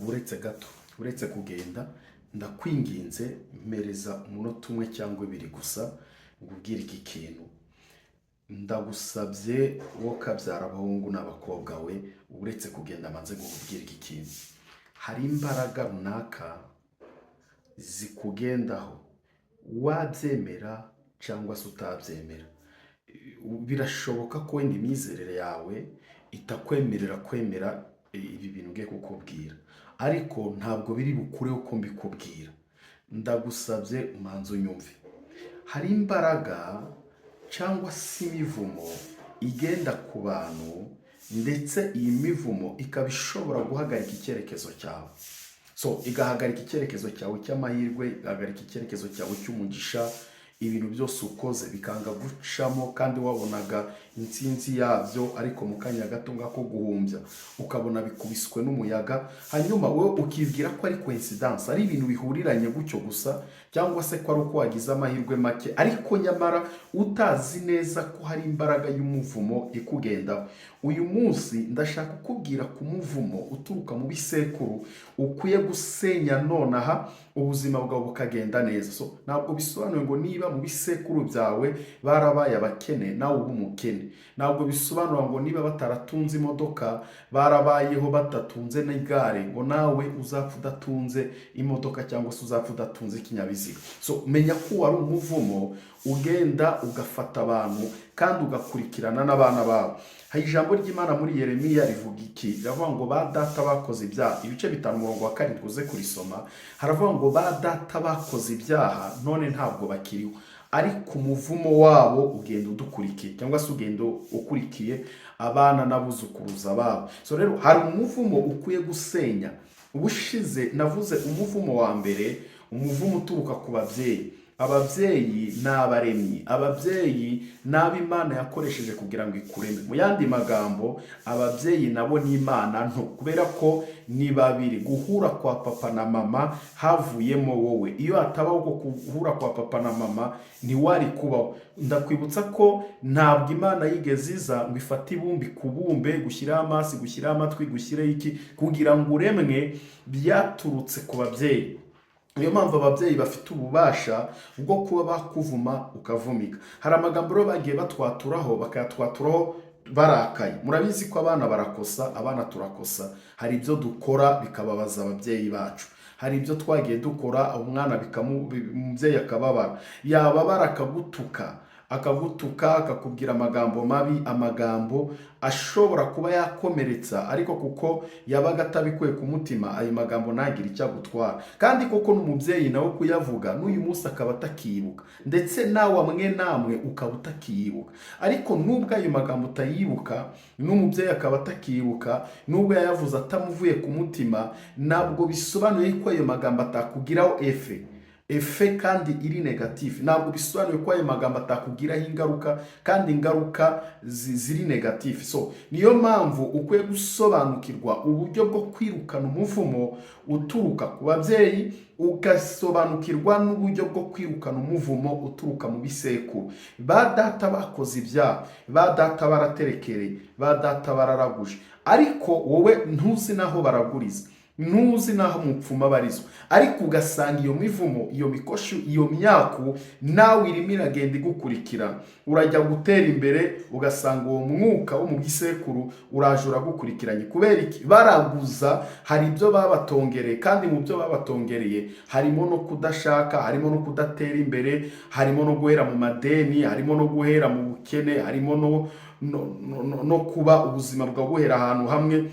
Uretse gato, uretse kugenda, ndakwinginze, mpereza umunota umwe cyangwa ibiri gusa ngubwire iki kintu. Ndagusabye, wowe kabyara abahungu n'abakobwa we, uretse kugenda manze ngubwire iki kintu. Hari imbaraga runaka zikugendaho, wabyemera cyangwa se utabyemera. Birashoboka ko wenda imyizerere yawe itakwemerera kwemera ibi bintu ngiye kukubwira, ariko ntabwo biri bukureho uko mbikubwira. Ndagusabye umanze unyumve. Hari imbaraga cyangwa se imivumo igenda ku bantu, ndetse iyi mivumo ikaba ishobora guhagarika icyerekezo cyawe. So igahagarika icyerekezo cyawe cy'amahirwe, igahagarika icyerekezo cyawe cy'umugisha, ibintu byose ukoze bikanga gucamo kandi wabonaga intsinzi yabyo, ariko mu kanya gato ngako guhumbya ukabona bikubiswe n'umuyaga. Hanyuma wowe ukibwira ko ari coincidence, ari ibintu bihuriranye gutyo gusa, cyangwa se ko ari uko wagize amahirwe make, ariko nyamara utazi neza ko hari imbaraga y'umuvumo ikugendaho. Uyu munsi ndashaka kukubwira ku muvumo uturuka mu bisekuru ukwiye gusenya nonaha, ubuzima bwawe bukagenda neza. So ntabwo bisobanuye ngo niba mu bisekuru byawe barabaye abakene nawe uba umukene. Ntabwo bisobanura ngo niba bataratunze imodoka, barabayeho badatunze n'igare, ngo nawe uzapfa udatunze imodoka cyangwa se uzapfa udatunze ikinyabiziga. So menya ko wari umuvumo ugenda ugafata abantu kandi ugakurikirana n'abana babo. Hari ijambo ry'Imana muri Yeremiya rivuga iki? Riravuga ngo ba data bakoze ibyaha. Ibice 5, umurongo wa 7, uze kurisoma. Haravuga ngo ba data bakoze ibyaha, none ntabwo bakiriho, ariko umuvumo wabo ugenda udukurikiye, cyangwa se ugenda ukurikiye abana n'abuzukuruza babo. So rero hari umuvumo ukwiye gusenya. Ubushize navuze umuvumo wa mbere, umuvumo uturuka ku babyeyi. Ababyeyi ni abaremyi, ababyeyi ni abo Imana yakoresheje kugira ngo ikureme. Mu yandi magambo, ababyeyi nabo ni Imana nto, kubera ko ni babiri. Guhura kwa papa na mama havuyemo wowe. Iyo hatabaho uko guhura kwa papa na mama, ntiwari kubaho. Ndakwibutsa ko ntabwo Imana yigeze iza ngo ifate ibumbi kubumbe, gushyiraho amaso, gushyiraho amatwi, gushyiraho iki, kugira ngo uremwe. Byaturutse ku babyeyi. Niyo mpamvu ababyeyi bafite ububasha bwo kuba bakuvuma ukavumika. Hari amagambo rero bagiye batwaturaho, bakayatwaturaho barakaye. Murabizi ko abana barakosa, abana turakosa. Hari ibyo dukora bikababaza ababyeyi bacu, hari ibyo twagiye dukora umwana umubyeyi akababara. Yababara akagutuka, akagutuka, akakubwira amagambo mabi, amagambo ashobora kuba yakomeretsa, ariko kuko yabaga atabikuye ku mutima, ayo magambo ntagire icyo agutwara. Kandi koko n'umubyeyi nawe kuyavuga n'uyu munsi akaba atakiyibuka, ndetse nawe amwe namwe ukaba utakiyibuka. Ariko nubwo ayo magambo utayibuka, n'umubyeyi akaba atakiyibuka, nubwo yayavuze atamuvuye ku mutima, ntabwo bisobanuye ko ayo magambo atakugiraho effet kandi iri négatif. Ntabwo bisobanuye ko ayo magambo atakugiraho ingaruka, kandi ingaruka ziri négatif. So niyo mpamvu ukwiye gusobanukirwa uburyo bwo kwirukana umuvumo uturuka ku babyeyi, ugasobanukirwa n'uburyo bwo kwirukana umuvumo uturuka mu bisekuru. Ba data bakoze ibyaha, ba data baraterekereye, ba data bararaguje, ariko wowe ntuzi n'aho baraguriza, ntuzi n'aho umupfumu abarizwa, ariko ugasanga iyo mivumo, iyo mikoshi, iyo myaku nawe irimo iragenda igukurikira. Urajya gutera imbere, ugasanga uwo mwuka wo mu gisekuru uraje uragukurikiranye. Kubera iki? Baraguza, hari ibyo babatongereye, kandi mu byo babatongereye harimo no kudashaka, harimo no kudatera imbere, harimo no guhera mu madeni, harimo no guhera mu bukene, harimo no kuba ubuzima bwawe buhera ahantu hamwe,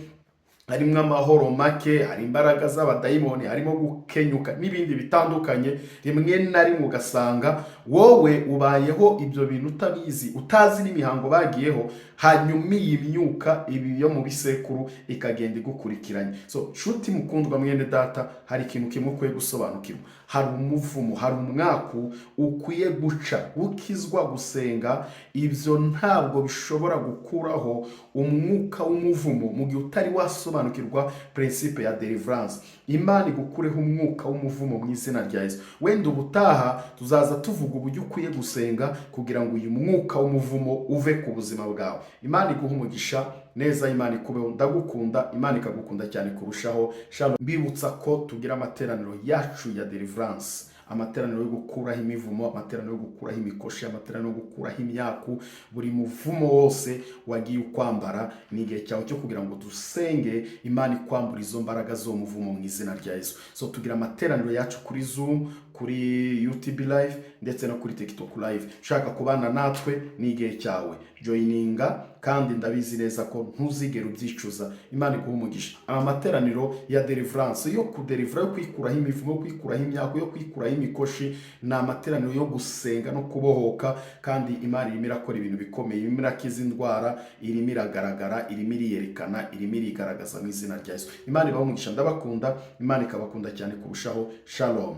harimo amahoro make, hari imbaraga z'abadayimoni, harimo gukenyuka n'ibindi bitandukanye. Rimwe na rimwe ugasanga wowe ubayeho ibyo bintu utabizi, utazi n'imihango bagiyeho, hanyuma iyi myuka ibi yo mu bisekuru ikagenda igukurikiranye. So nshuti mukundwa, mwene data, hari ikintu kimwe ukwiye gusobanukirwa. Hari umuvumo, hari umwaku ukwiye guca. Gukizwa, gusenga, ibyo ntabwo bishobora gukuraho umwuka w'umuvumo mu gihe utari wasobanukirwa gusobanukirwa principe ya deliverance. Imana igukureho umwuka w'umuvumo mu izina rya Yesu. Wenda ubutaha tuzaza tuvuga uburyo ukwiye gusenga kugira ngo uyu mwuka w'umuvumo uve ku buzima bwawe. Imana iguhe umugisha neza, Imana ikubeho. Ndagukunda, Imana ikagukunda cyane kurushaho. Shalom. Mbibutsa ko tugira amateraniro yacu ya deliverance, amateraniro yo gukuraho imivumo, amateraniro yo gukuraho imikoshi, amateraniro yo gukuraho imyaku. Buri muvumo wose wagiye ukwambara, ni igihe cyawe cyo kugira ngo dusenge, Imana ikwambura izo mbaraga z'uwo muvumo mu izina rya Yesu. So tugira amateraniro yacu kuri Zoom, kuri UTB Live ndetse no kuri TikTok Live. Ushaka kubana natwe, ni igihe cyawe, joininga, kandi ndabizi neza ko ntuzigera ubyicuza. Imana iguha umugisha. Aya materaniro ya deliverance, yo kudelivera, yo kwikuraho imivumo, yo kwikuraho imyaku, yo kwikuraho imikoshi, ni amateraniro yo gusenga no kubohoka. Kandi Imana irimo irakora ibintu bikomeye, irimo irakiza indwara, irimo iragaragara, irimo iriyerekana, irimo irigaragaza mu izina rya Yesu. Imana ibaha umugisha. Ndabakunda, Imana ikabakunda cyane kurushaho. Shalom.